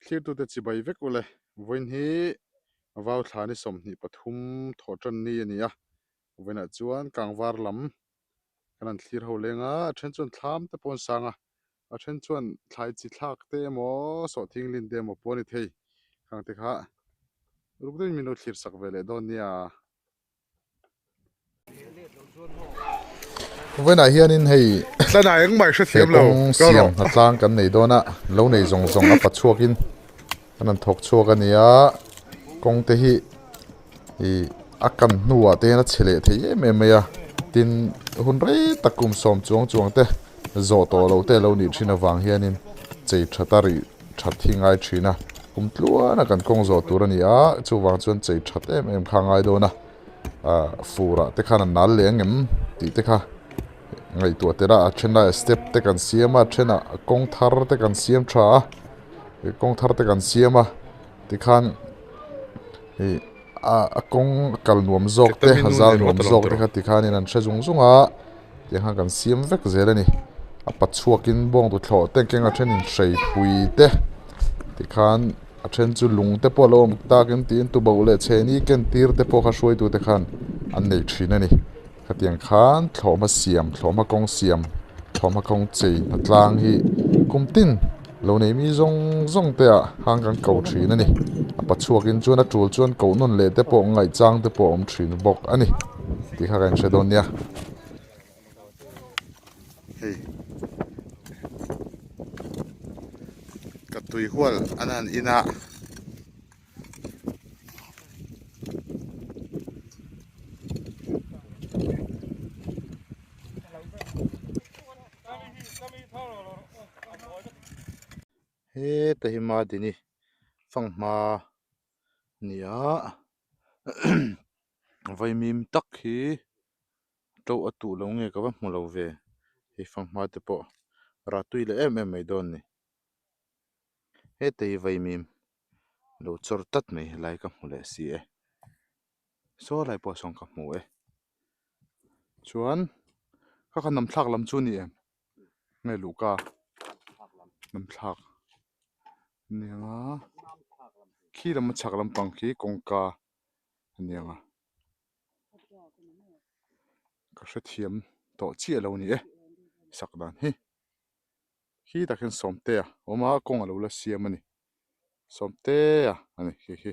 Thlirtute chibai vek ule. Vawiin hi vau thla ni 23 thawh tan ni a ni a. Vawiinah chuan kangvar lam kan han thlir ho leng a, a then chuan thlam te pawh an sang a, a then chuan thlai chi thlak te emaw sawhthing lin te emaw pawh a ni thei. Khang te kha ruk deuhin min lo thlir sak ve leh dawn nia. Vawiinah hianin hei he kawng siam hnatlang kan nei dawn a, lo nei zawng zawng a pachhuakin an han thawk chhuak a ni a, kawng te hi ih a kan hnuah te hian a chhe leh thei em em mai a, tin hun rei tak kum sawm chuang chuang te zawh tawh loh te a lo nih thin avang hianin chei that a rih that hi ngai thin a, kum tluana kan kawng zawh tur a ni a, chuvang chuan chei that em em kha a ngai dawn a, ah furah te khan a nal leh ang em tih te kha ngaihtuah tel a, a then laiah step te kan siam a, a thenah kawng thar te kan siam tha a, kawng thar te kan siam a tikhan ih a kawng a kal nuam zawk te a zal nuam zawk te kha tikhanin an hre zung zung a tiang khan kan siam vek zel a ni a pachhuakin bawng tuthlawh te keng a thenin hreipui te tikhan a then chu lung te pawh a lo awm takin tiin tuboh leh chhehni ken tir te pawh kha hruaitu te khan an nei thin a ni khatiang khan thlawhhma siam thlawhhma kawng siam thlawhhma kawng chei hnatlang hi kum tin lo nei mi zawng zawng te ah hang kan ko thin a ni a pachhuakin chuan a tul chuan koh nawn leh te pawh ngaihchang te pawh a awm thin bawk a ni tih kha ka inhre dawn nia. Hei ka tui hual an han in a. Heta hi Madini fanghma a ni a vaimim tak hi to a tuh lo nge ka va hmu lo ve hei fanghma te pawh rah tui leh em em mai dawn a ni. Heta hi vaimim lo chawr tlat mai helai ka hmu leh si e saw lai pawh sawn ka hmu e chuan kha kha nam thlak lam chu a ni em nge luhka nam thlak a ni ang a khi lam a chhak lampang khi kawngka a ni ang a ka hrethiam tawh chiah lo a ni e sak dan hi. Khi tak hian Sawmtea a awm a kawng a lo la siam a ni Sawmtea a ni khi khi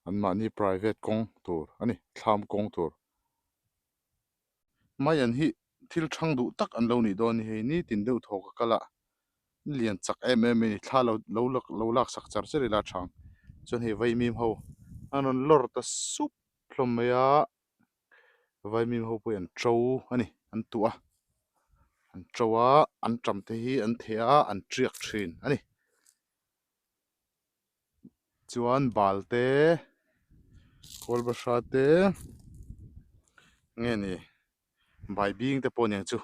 anmahni private kawng tur a ni thlam kawng tur mai an hi thil thang duh tak an lo nih dawn a ni hei nitin deuh thaw ka kal a lian chak em em a ni thla lo lo lak sak char char ila a tha ang chuan hei vaimim ho an rawn lawr ta sup hlawm mai a. Vaimim ho pawh hi an to a ni an tuah a an to a an tam te hi an theh a an tiak thin a ni chuan bal te kawl bahra te nge ni baibing te pawh aniang chu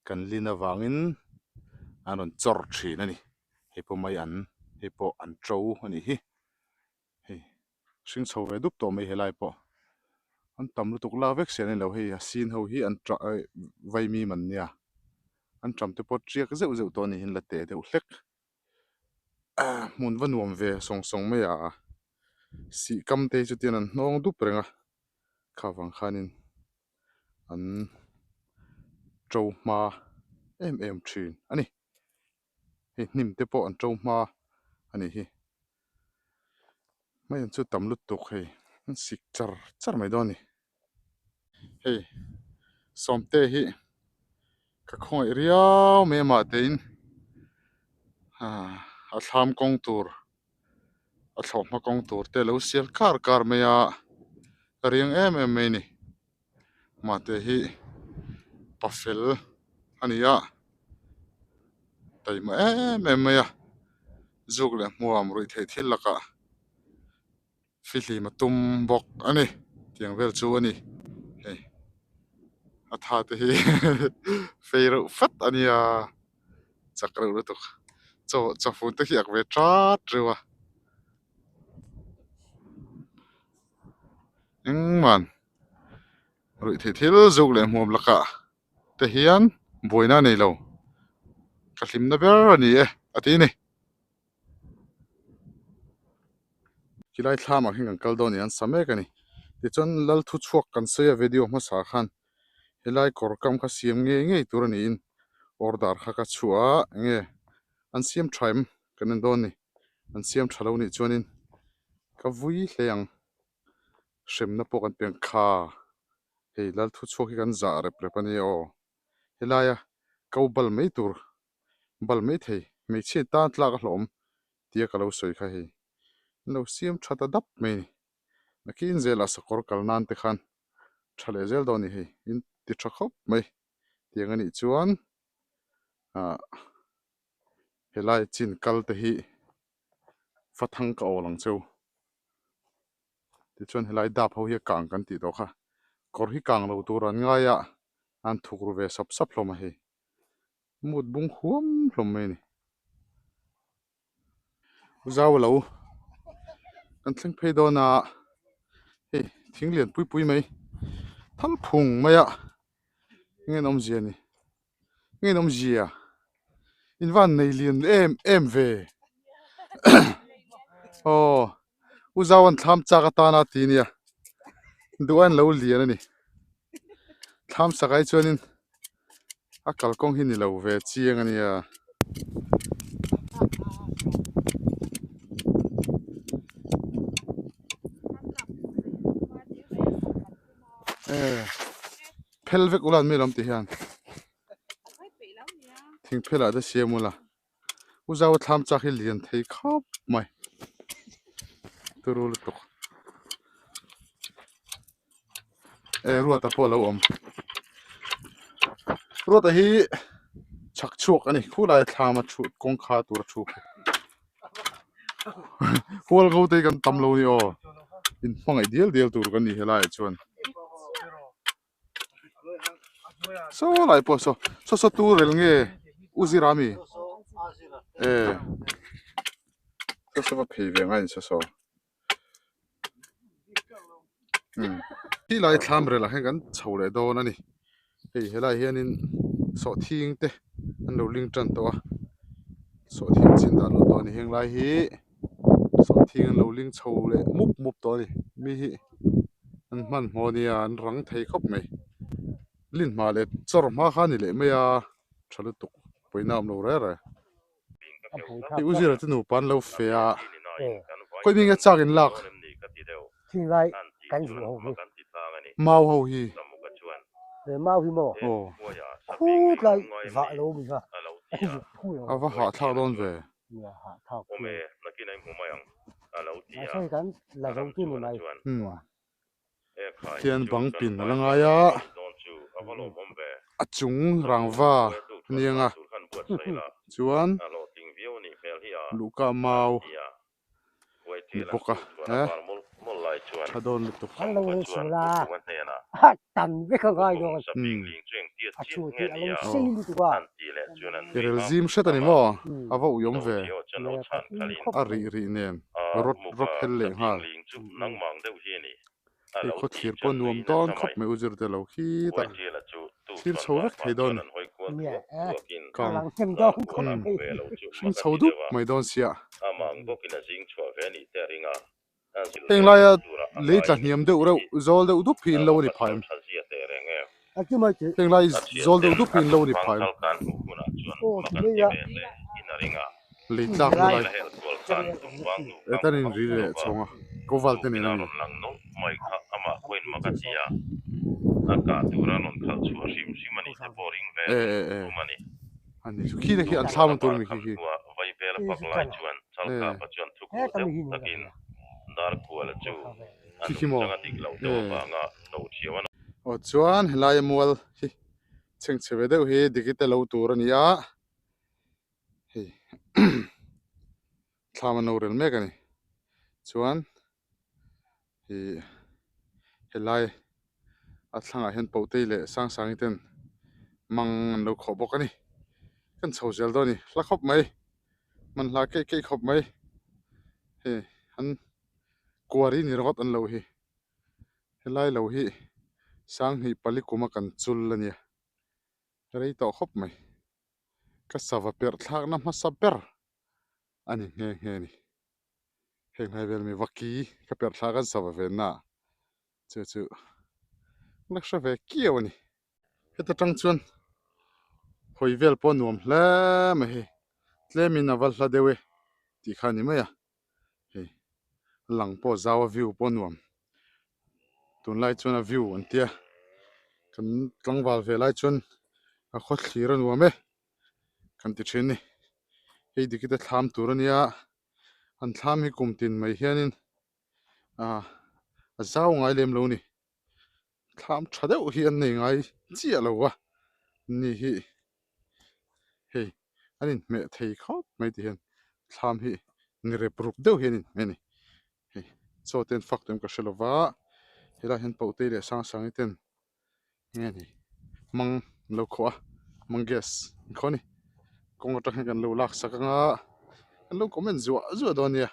kan lin avangin an rawn chawr thin a ni hei pawh mai an hei pawh an to a nih hi. Hei hring chho ve dup tawh mai helai pawh an tam lutuk lak vek si an ni lo hei a sin ho hi an tah eh vaimim an nia an tam te pawh tiak zeuh zeuh tawh a ni hi an la teh deuh hlek ah hmun va nuam ve sawng sawng mai a sih kam te hi chutin an hnawng dup reng a kha vang khanin an to hma em em thin a ni hei hnim te pawh an to hma a nih hi. Hmeichhe chu tam lutuk hei an sik char char mai dawn a ni hei sawmte hi ka khawngaih riau mai a mah tein a thlam kawng tur a thlawhhma kawng tur te a lo sial kar kar mai a ka riang em em mai a ni mahte hi pa fel a ni a taima em em mai a zuk leh hmuam ruih theih thil lakah fihlim a tum bawk a ni tiang vel chu a ni hei a tha te hi fei reuh fat a nia chak reuh lutuk chaw chawfun te khi ak ve tat reuh a engmah ruih theih thil zuk leh hmuam lakah te hian buaina a nei lo. Ka hlimna ber a ni e a ti a ni. Khilai thlamah khian kan kal dawn nih an sa mek a ni. Tichuan lal thu chhuak kan sawi a video hmasa khan helai kawr kam kha siam ngei ngei tur a niin order kha ka chhuah a enge an siam tha em kan en dawn a ni. An siam tha lo nih chuanin ka vui hle ang. Hremna pawh kan piang kha hei lal thu chhuak hi kan zah rep rep a nia aw. Helaia ko bal mai tur bal mai thei hmeichhia tan tlak a hlawm tia ka lo sawi kha hei an lo siam tha ta dap mai a ni. Nakin zelah sakawr kal nan te khan tha leh zel dawn a ni hei in ti tha khawp mai tiang a nih chuan ah helai chin kal te hi fa thang ka awl ang cheu. Tichuan helai dap ho hi a kang kan tih tawh kha kawr hi kang lo tur an ngai a an thuk ru ve sap sap hlawm a hei mut bung huam hlawm mai a ni. Zau lo kan thleng phei dawn a hei thing lian pui pui mai thal phung mai a eng nge awmzia ni eng nge awmzia in van nei lian em em ve aw u zau an thlam chak atana ti nia duh a an lo lian a ni thlam sak ai chuanin a kalkawng hi ni lo ve chiang a nia. Phel vek ula an mi lawm tih hian thing phel ah te siam ula u zau a thlam chak hi lian thei khawp mai turu lutuk e ruata pawh a lo awm ruata hi chhak chhuak a ni khulai a thlam a thu kawngkhar tur a thu hual ngo te hi kan tam lo a ni aw in hmangaih dial dial tur kan ni helai ah chuan. Saw lai pawh saw saw saw tu rel nge u zira ami e saw saw va phei ve ngai saw saw umm ti lai thlam rel ah hian kan chho leh dawn a ni hei helai hianin sawhthing te an lo ling tan tawh a sawhthing chin dan lo tawh a ni heng lai hi sawhthing an lo ling chho leh mup mup tawh a ni mi hi an hmanhmawh a nia an rang thei khawp mai lin hma leh chawr hma kha a ni leh mai a tha lutuk pawina a awm lo reng reng hei u zira te nupa an lo fe a khawi mi nge chak in lak mau ho hi aw a va hahthlak dawn ve. Khian bang pin a la ngai a, a chung rangva a ni ang a, chuan luhka mau ni bawk a he tha dawn lutuk. I rel zim hret a ni maw? A va uiawm ve. A rih rih nen rawt rawt hel leh nghal. Hei khaw thlir pawh nuam dawn khawp mai u zirte lo khitah thlir chho vek thei dawn a ni. Kang hring chho dup mai dawn sia. Heng laia lei tla hniam deuh reuh zawl deuh dup hi in lo a ni phai em? Heng lai zawl deuh dup hi in lo a ni phai em? Lei tlak na lai hetan in ri leh chhawng a ko val te nen a ni. E e e a ni chu khi te khi an thlam tur a ni khi khi. Khi khi maw e aw chuan helai mual hi chhengchhe ve deuh hi dikite lo tur a ni a. Hei thlam an lo rel mek a ni chuan ih helai a thlangah hian Pautei leh Sangsangi ten mang an lo khawh bawk a ni kan chho zel dawn a ni hla khawp mai hmanhla keih keih khawp mai hei an kuari ni ringawt an lo hi helai lo hi Sanghnih pali kuma kan chul a nia rei tawh khawp mai. Ka sava perh thlakna hmasa ber a ni nghe nghe a ni. Heng hlai vel mi vaki ka perh thlak an sava venna ah chu chu la hre ve kiau a ni. Heta tang chuan hawi vel pawh a nuam hle mai hei tlemin a va hla deuh e tih kha a ni mai a hei lang pawh zau a view pawh a nuam tunlai chuan a view an tia kan tlangval ve lai chuan a khaw thlir a nuam e kan ti thin a ni hei dikite thlam tur a nia an thlam hi kum tin mai hianin ah a zau ngai lem lo a ni thlam tha deuh hi an nei ngai chiah lo a ni hi hei an inhmeh thei khawp mai ti hian thlam hi ni rep rup deuh hi an inhmeh a ni hei chaw te an fak tawh em ka hre lo va helaiah hian paute leh sang sangi ten nge ni mang an lo khawh a mang gas an khawh a ni kawng atang hian kan lo lak sak anga kan lo comment zuah zuah dawn nia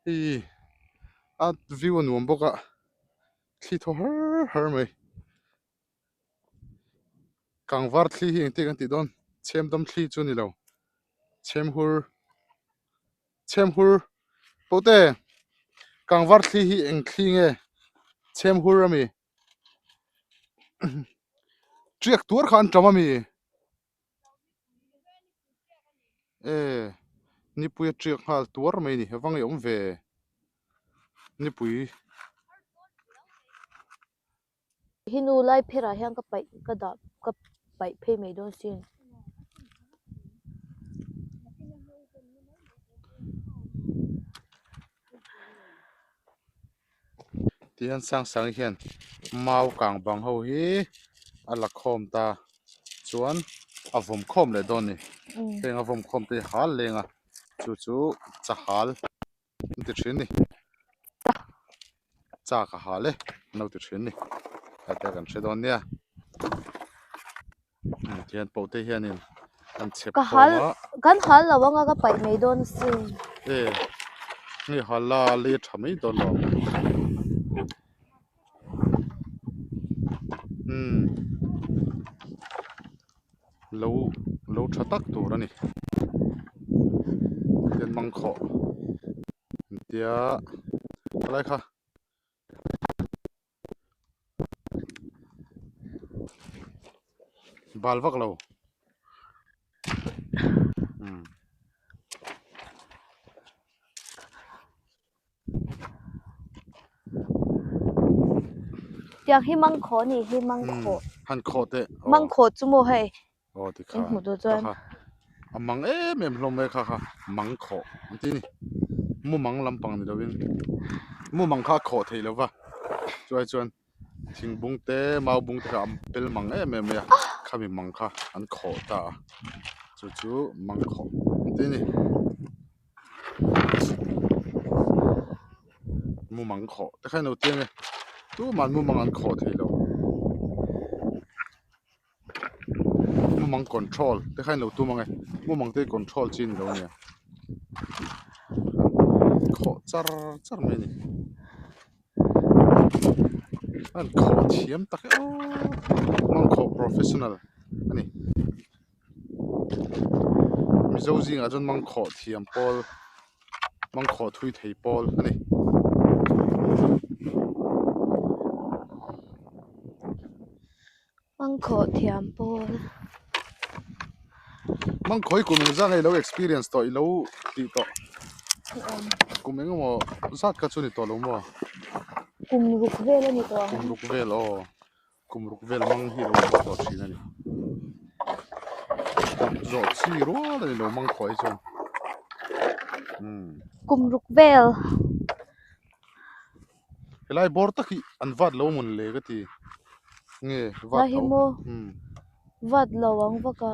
hei a view a nuam bawk a thli thaw har har mai kangvar thli hi engtin kan tih dawn chhem dam thli chu a ni lo chhem hur chhem hur pawh te kangvar thli hi eng thli nge chhem hur a mi tiak tuar kha an tam a mi e nipui a tiak nghal tuar mai a ni a va ngeiawm ve nipui. Hi nu lai pherah hian ka paih ka dah ka paih phei mai dawn sin. Tihian sang sang hian mau kang bang ho hi a la khawm ta chuan a vawm khawm leh dawn a ni heng a vawm khawm te hi hal leng a chu chu chahal an ti thin a ni chak a hal e an lo ti thin a ni heta kan hre dawn nia tihian pawh te hianin an chhep Ka hal kan hal lo anga ka paih mai dawn asin e hei hal la lei a tha mai dawn lo umm lo lo tha tak tur a ni tian mangkhawh an tia helai kha. Bal vak lo umm. Tiang hi mangkhawh a nih hi mangkhawh. Han khawh teh. Mangkhawh chu maw hei. Aw ti kha. Kha kha. A mang em em hlawm mai kha kha mangkhawh an ti a ni. Mumang lampang ni lovin mumang kha a khawh theih lova chuai chuan thing bung te mau bung te kha an pel mang em em mai a khami mang kha an khawh ta a chu chu mangkhawh an ti a ni. Mumang khawh te kha ilo tiang e tumah mumang an khawh thei lo mumang control te kha ilo tum ang e mumang te hi control chi ni lo ania khawh char char mai a ni an khawh thiam tak e aw mangkhawh professional a ni. Mizo zingah chuan mangkhawh thiam pawl mangkhawh thui thei pawl a ni. Mangkhawh thiam pawl. Mangkhawh hi kum engzah nge i lo experience tawh i lo tih tawh kum engemaw zat kha chu ni tawh lo maw? Kum ruk vel a ni tawh ang. Kum ruk vel aw. Kum ruk vel mang hi lo khawh tawh thin a ni. Zawh chi rual a ni lo mang khawh hi chuan. Umm. Kum ruk vel. Helai bawr tak hi an vat lo mawn le ka ti. Nge vat tho. Umm. Vat lo ang vak a.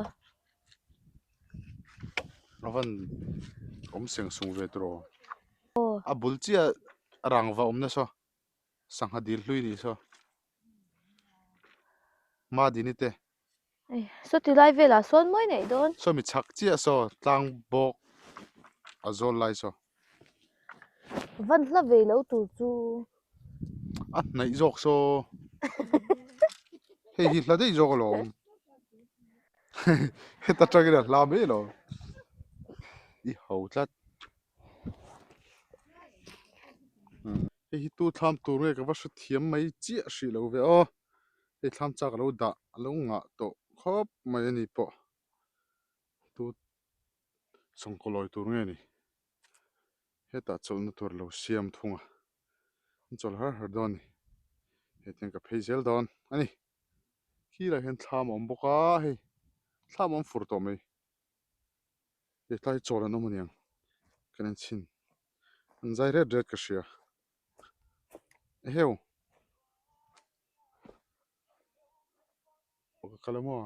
A van awm seng sung ve tawh. A bul chiah rangva awmna saw. Sangha dil hlui nih saw. Ma dini te. Saw ti lai velah sawn mawi neih dawn. Saw mi chhak chiah saw tlang bawk a zawl lai saw. Van hla ve lo tur chu. A hnaih zawk saw. Hei hi hla daih zawk alawm. Heta tangin a hla mai lo. I ho tlat. Hei hi tu thlam tur nge ka va hre thiam mai chiah hrih lo ve aw. Hei thlam chak a lo dah a lo ngah tawh khawp mai a ni pawh. Tu sawngkaw lawi tur nge ni. Hetah chawlhna tur a lo siam thung a. An chawl har har dawn a ni. Hetiang ka phei zel dawn a ni. Khilaiah hian thlam a awm bawk a hei thlam a awm fur tawh mai. Hetlai hi chawl an awm aniang kan en chhin an zai ret ret ka hria eheu ka kal a maw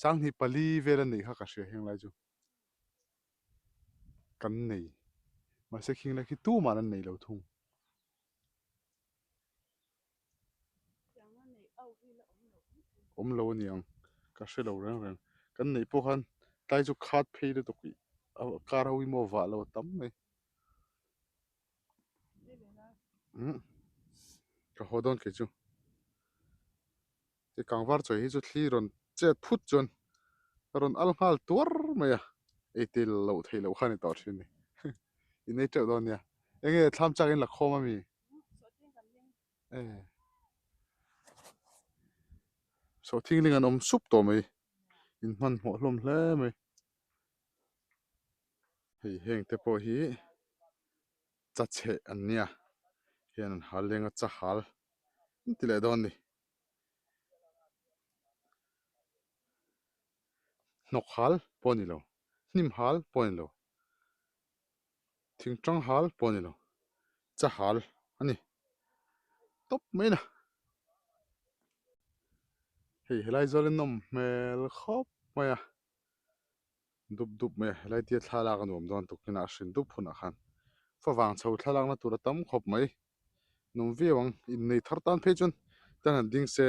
sanghnih pali vel a neih kha ka hria heng lai chu kan nei mahse khing lai khi tumah an nei lo thung. Awm lo a niang ka hre lo reng reng kan neih pawh khan tlai chu khat phei lutuk ih a kar ho hi maw vah lo a tam mai umm ka haw dawn kei chu he kangvar chawi hi chu thli rawn chet phut chuan a rawn al nghal tuar mai a ei tel loh theih loh kha a ni tawh thin a ni in ei teuh dawn nia eng nge thlam chak in la khawm a mi. Sawhthingling an awm sup tawh mai in hmanhmawh hlawm hle mai hei heng te pawh hi cha chheh an nia hian an hal leng a cha hal an ti leh dawn a ni hnawk hal pawh a ni lo hnim hal pawh a ni lo. Thing tang hal pawh a ni lo, cha hal a ni tawp mai na. Hei helai zawlin nawm hmel khawp mai a, dup dup mai a, helai tia thlalak a nuam dawn tukin a hrin dup hunah khan favang chho thlalakna tur a tam khawp mai, nuam viau ang, innei thar tan phei chuan tan han ding se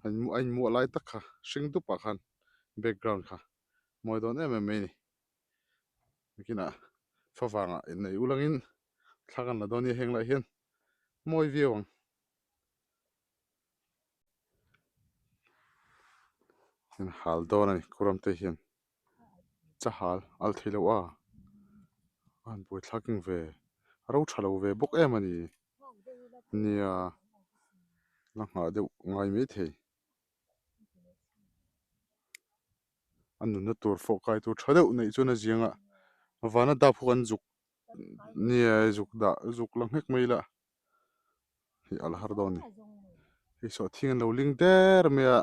a inmuah lai tak kha hring dupah khan background kha mawi dawn em em mai a ni. Nakinah favangah innei ulangin thla kan la dawn nia heng lai hian mawi viau ang. Hian hal dawn a ni kuram te hian cha hal al thei lo a a han buai thlak eng ve a ro tha lo ve bawk em a ni nia la nghah deuh ngai maithei. A nunna tur fawh kai tur tha deuh neih chuan a ziangah vana dap ho kan zuk nia zuk dah zuk la nghek mai ila hei a la har dawn a ni hei sawhthing an lo ling der mai a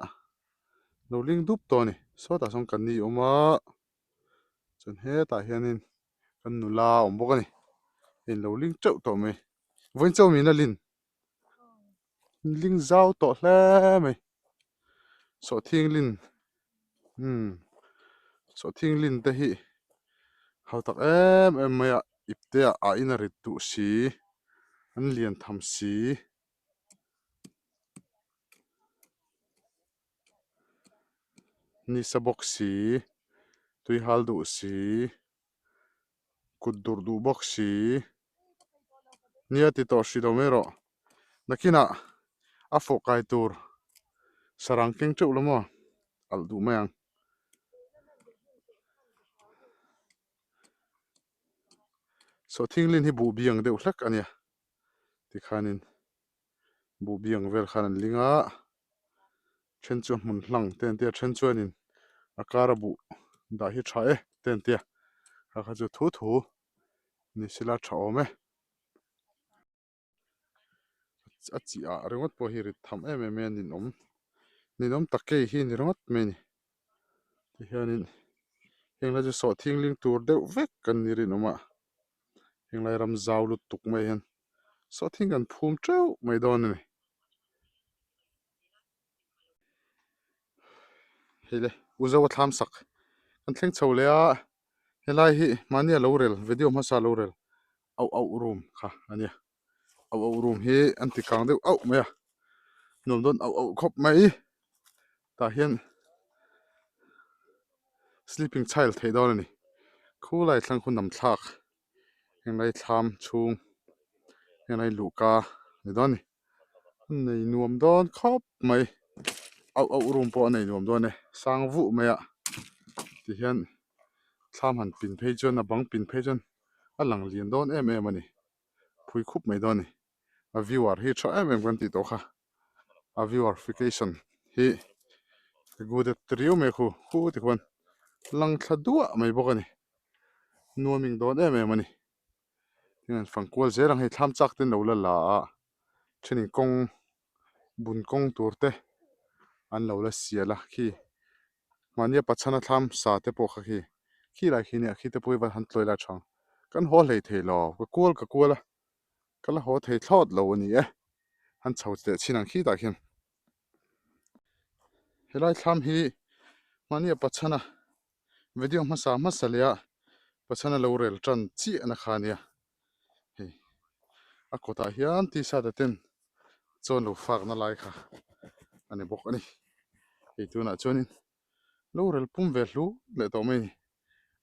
lo ling dup tawh a ni sawtah sawn kan ni awm a chuan hetah hianin kan nula a awm bawk a ni hei an lo ling teuh tawh mai vawiin chu min a lin. Ling zau tawh hle mai sawhthing lin umm sawhthing lin te hi hau tak em em mai a ip te ah ah in a rit duh si an lian tham si. Nisa bawk si tui hal duh si. Kut durh duh bawk si. Nia ti tawh hrih lo mai rawh. Nakinah a fawh kai tur sarang keng teuh lo maw alh duh mai ang. Sawhthinglin hi buh biang deuh hlek a nia tikhanin buh biang vel khan an ling a. Then chu hmun hlang te an tia then chuanin a kar a buh dah hi tha e te an tia kha kha chu thu thu ni sila tha awm e a chi ah ringawt pawh hi rit tham em em mai a ninawm ninawm tak kei hi ni ringawt mai a ni tihianin heng lai chu sawhthing ling tur deuh vek an ni rinawm a heng lai ram zau lutuk mai hian sawhthing kan phum teuh mai dawn a ni. Hei le u Zoa thlam sak kan thleng chho leh a helai hi mahni a lo rel video hmasa lo rel auh auh room kha a nia auh auh room hi an ti kang deuh auh mai a nuam dawn auh auh khawp mai tah hian sleeping child theih dawn a ni khulai thlang khu nam thlak henglai thlam chhung henglai luhka ni dawn a ni. A nei nuam dawn khawp mai auh auh room pawh a nei nuam dawn e sang vuh mai a. Tihian thlam han pin phei chuan a bang pin phei chuan a lang lian dawn em em a ni. Phui khup mai dawn a ni. A viewer hi tha em em kan tih tawh kha. A viewerfication hi good at riau mai khu khu ti khuan lang thla duah mai bawk a ni. Nuaming dawn em em a ni. Tin an fang kual zel ang hei thlam chak ten lo la la a thenin kawng bun kawng tur te an lo la sial a khi mahnia pachhana thlam sa te pawh kha khi khi lai khi nia khi te pawh hi va han tlawi lai thang kan haw hlei thei lo ka kual ka kual a ka la haw thei thlawt lo a ni e han chho teh chin ang khi tah khian helai thlam hi mahnia pachhana video hmasa hmasa leh a pachhana lo rel tan chiah na kha a nia hei a kawtah hian t-shirt a ten chawn lo fak na lai kha a ni bawk a ni hei tunah chuanin lo rel pum ve hlu leh tawh mai a ni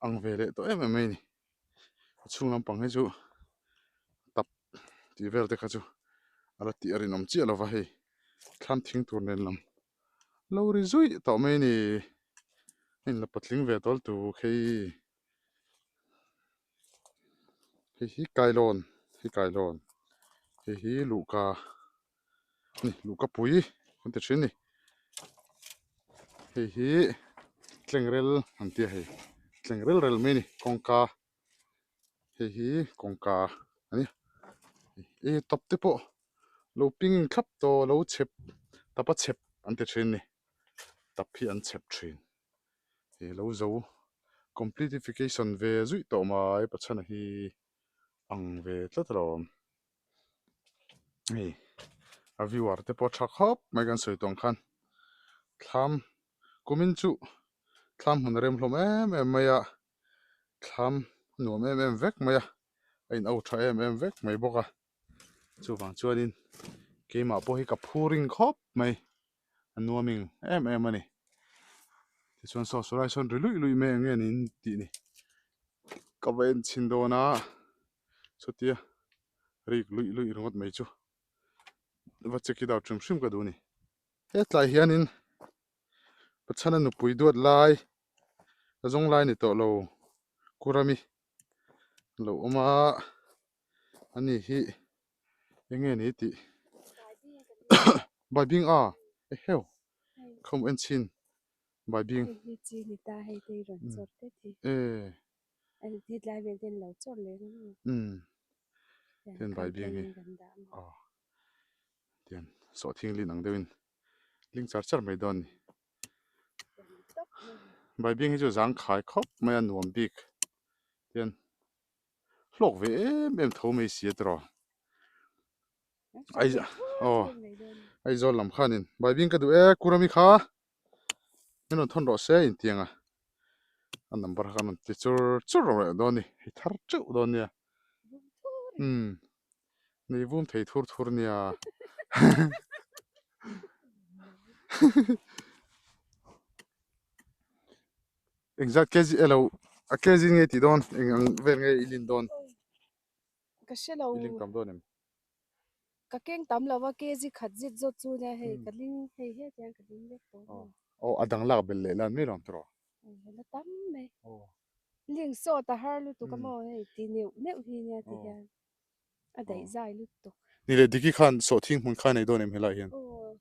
ang ve leh tawh em em mai a ni a chhung lampang hi chu tap tih vel te kha chu a la tih a rinawm chiah lova hei thlam thing tur nen lam lo ri zuih tawh mai a ni a inla patling ve tawl tur khi hei hi kailawn hei kailawn hei hi luhka a ni luhka pui kan ti thin a ni hei hi tlengrel an tia hei tlengrel rel mai a ni kawngka hei hi kawngka a ni e tap te pawh lo ping thlap tawh lo chhep tap a chhep an ti thin a ni tap hi an chhep thin he lo zo completification ve zuih tawh mai Pachhana hi ang ve tlat alawm hei a viewer te pawh tha khawp mai kan sawi tawh ang khan thlam kumin chu thlam hmun a rem hlawm em em mai a thlam nuam em em vek mai a a in au tha em em vek mai bawk a chuvang chuanin keimah pawh hi ka phuring khawp mai a nuaming em em a ni tichuan saw saw lai sawn ri luih luih mai ang nge niin tih ni ka va en chhin dawn a chutia rik luih luih ringawt mai chu va check it out hrim hrim ka duh a ni hetlai hianin Pachhana nupui duat lai a zawng lai ni tawh lo Kurami lo awm a ani hi eng nge ni tih baibing a eheu khawm en chhin baibing e umm tian baibing hi aw tian sawhthing lin ang deuhin ling char char mai dawn a ni baibing hi chu zangkhai khawp mai a nuam bik tian hlawk ve em em tho mai si a tiraw aw Aizawl lam khanin baibing ka duh e Kurami kha min rawn thawn rawh se intiang a a number kha kan rawn ti chur chur rawh dawn a ni hei thar teuh dawn nia umm nei vum thei thur thur nia engzat kg elo a kg nge tih dawn eng ang vel nge i lin dawn ka hre lo i ling tam dawn em ka keng tam lo a kg khat zet zawt chu nia hei ka ling hei het hian ka ling vek tawh aw aw a dang lak belh leh lan mai lo ang tiraw la tam mai aw ling sawt a har lutuk a maw hei ti neuh neuh hi nia ti hian a daih zai lutuk. Ni leh Diki khan sawhthing hmun kha a nei dawn em helai hian? Aw,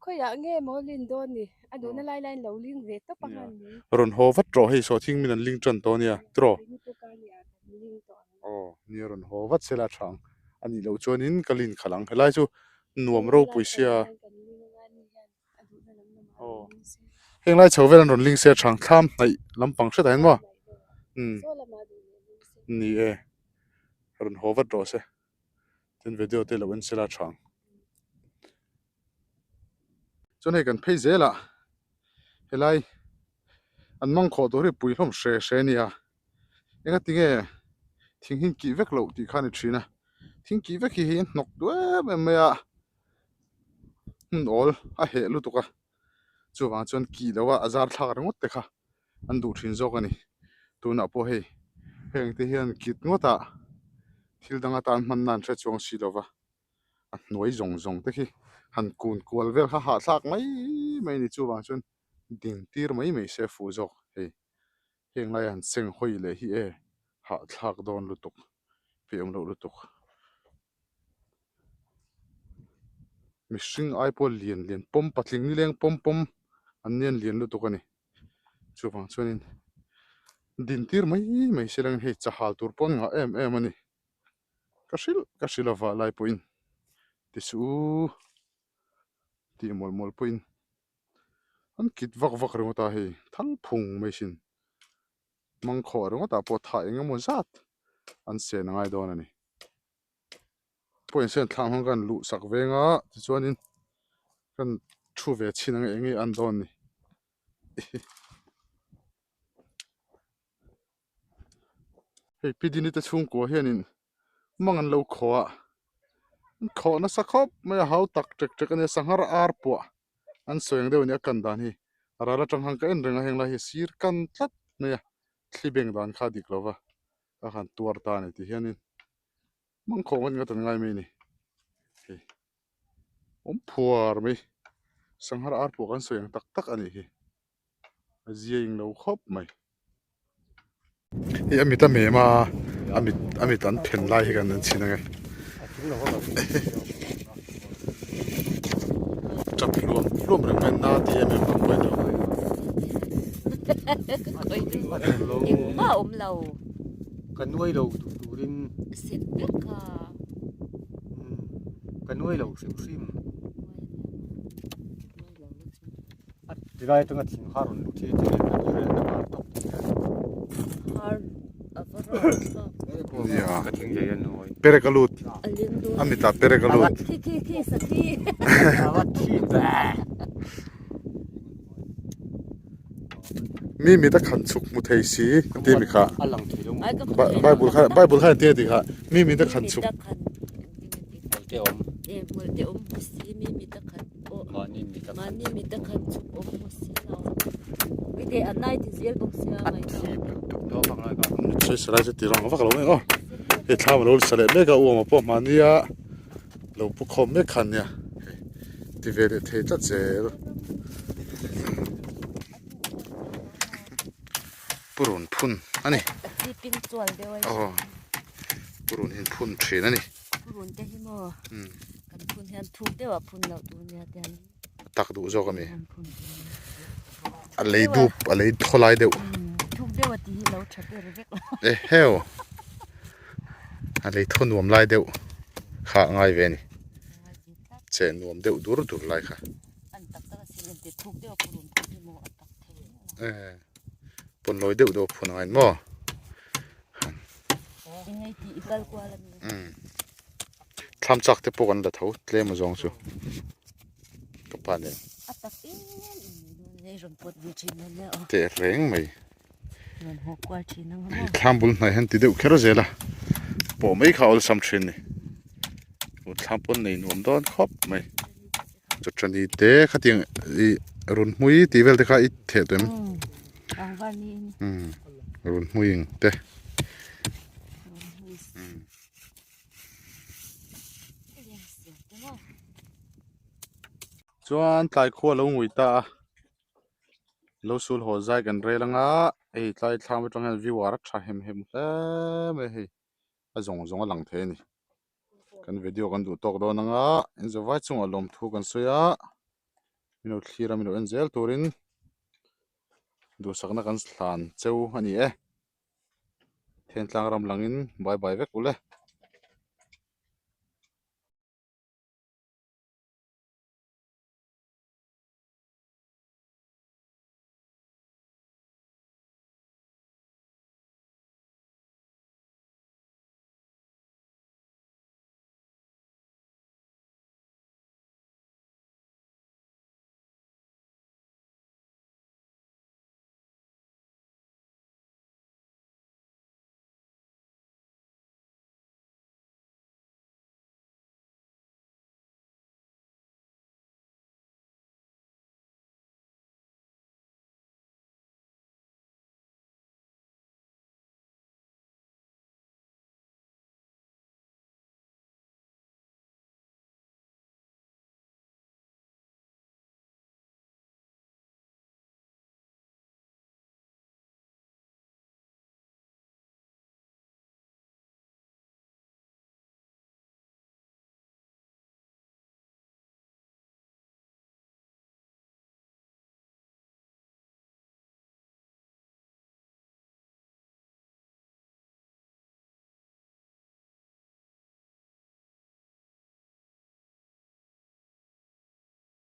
khawiah nge maw lin dawn ni? A duhna lai laiin lo ling ve tawp a han ni. Rawn haw vat rawh hei sawhthing min an ling tan tawh ania tiraw? Ni pawh ka nia kan ling tawh ang. Aw, nia rawn haw vat sela tha ang. A nih loh chuanin ka lin khalh ang. Helai chu nuam ropui sia. Kan ling anga ni hian a duhna lam lamah Aw. rawn ling se. Heng lai chho vel an rawn ling se a tha ang. Thlam hnaih lampang hretah hian maw? Umm. Saw lamah duh leh ling se. Ni e. rawn haw vat rawh se tin video te lo en sela tha ang chuan hei kan phei zel ah helai an mangkhawh tur hi pui hlawm hre hre a nia engati nge thing hi kih vek loh tih kha a ni thin a thing kih vek hi hei a hnawk duh em em mai a hmun awl a heh lutuk a chuvang chuan kih loh a a zar thlak ringawt te kha. an duh thin zawk a ni tunah pawh hei heng te hian kit ngawt ah thil dang atan hman na an hre chuang si lo va a hnuai zawng zawng te khi han kun kual vel kha hahthlak mai mai a ni chuvang chuan ding tir mai mai se fuh zawk hei. Heng laia han seng hawi leh hi e hahthlak dawn lutuk peih awm loh lutuk. Mihring ai pawh lian lian pawm patling nileng pawm pawm an nia an lian lutuk a ni. Chuvang chuanin din tir mai mai se langin hei chahal tur pawh an ngah em em a ni. Ka hrilh ka hrilh a vah lai pawhin ti suh u tih mawlh mawlh pawhin an kit vak vak ringawt a hei thal phung mai sin mangkhawh ringawt ah pawh thah eng emaw zat an sen a ngai dawn a ni. Pawhin sen thlang hmang khan luh sak veng a tichuanin kan thu ve chhin ang eng nge an dawn ni. Hei Pi Dini te chhungkua hianin mang an lo khaw a, an khawh nasa khawp mai a hau tak ṭek ṭek a nia sanghar ar puah an sawi ang deuh a ni a kan dan hi a ral aṭang khan ka en reng a heng lai hi sir kan tlat mai a thli beng dan kha a dik lo va ka han tuar ta a ni ti hianin mangkhawh ngawt ngawt an ngai mai a ni hei awm phuar mai sanghar ar puah kan sawi ang tak tak a nih hi. A zia ing lo khawp mai. Hei a mit a mem a, a mit a mit an phen lai hi kan an chhin ange. Tap hluam hluam reng mai na ti em em ang pawhin lo. Engmah awm lo. Ka nuai lo duh turin. Set vek a. Ka nuai lo hrim hrim. A tilai atanga thing har rawn luh thei a ni rel na kar tawp tih hian. Har a va rawh thlak. Nia. Ka thing lei a nawi. Perek a lut. A mitah perek a lut. Khi khi khi sakhi. A va thi ta. Mi mit a khan chhuk hmu thei si an ti mi kha. A lang thei lo. Bible kha Bible kha an ti a ti kha. Mi mit a khan chhuk. Hmulte awm. Hmulte awm hmu si mi mit a khan. Mahni mit a khan. Mahni mit a khan chhuk awm hmu si lo. Mite a nai ti zel bawk sia A thip lutuk dawn vang lai kha. Sawi sarai chu ti rang vak lo mai aw. Hei thlam a lo sa leh mek a uama pawh mahnia lo pu khawm mek khan nia. Hei ti ve leh thei tlat zel. Purun phun a ni. A chiping chual deuh a ni. Aw purun hi an phun thin a ni. Purun te hi maw kan phun hian thuk deuh ah phun loh tur nia te an tak duh zawk a mi a lei dup a lei thaw lai deuh thuk deuh a ti hi lo tha ber vek lo e heu a lei thaw nuam lai deuh kha a ngai ve a ni che nuam deuh dur dur lai kha an tak tak a sin engti thuk deuh a purun phun hi maw a tak thei e pawn lawi deuh deuh a phun angai maw. Thlam chak te pawh kan la tho tlem a zawng chu ka pa nen teh reng mai thlam bul hnaih hian ti deuh kher zel a pawh mai kha awlsam thin ni thlam pawn nei nuam dawn khawp mai chawchani te khatiang ih run hmui tih vel te kha i theh tawh em run hmui ang te chuan tlai khua lo ngui ta a lo sul haw zai kan rel anga hei tlai thlam atang hian view a tha hem hem hle mai a hei a zawng zawng a lang thei a ni. Kan video kan duh tawk dawn anga inzawvai chungah lawmthu kan sawi a min lo thlir a min lo en zel turin duhsakna kan hlan cheu a ni e. Thentlang ram langin bye bye vek ule.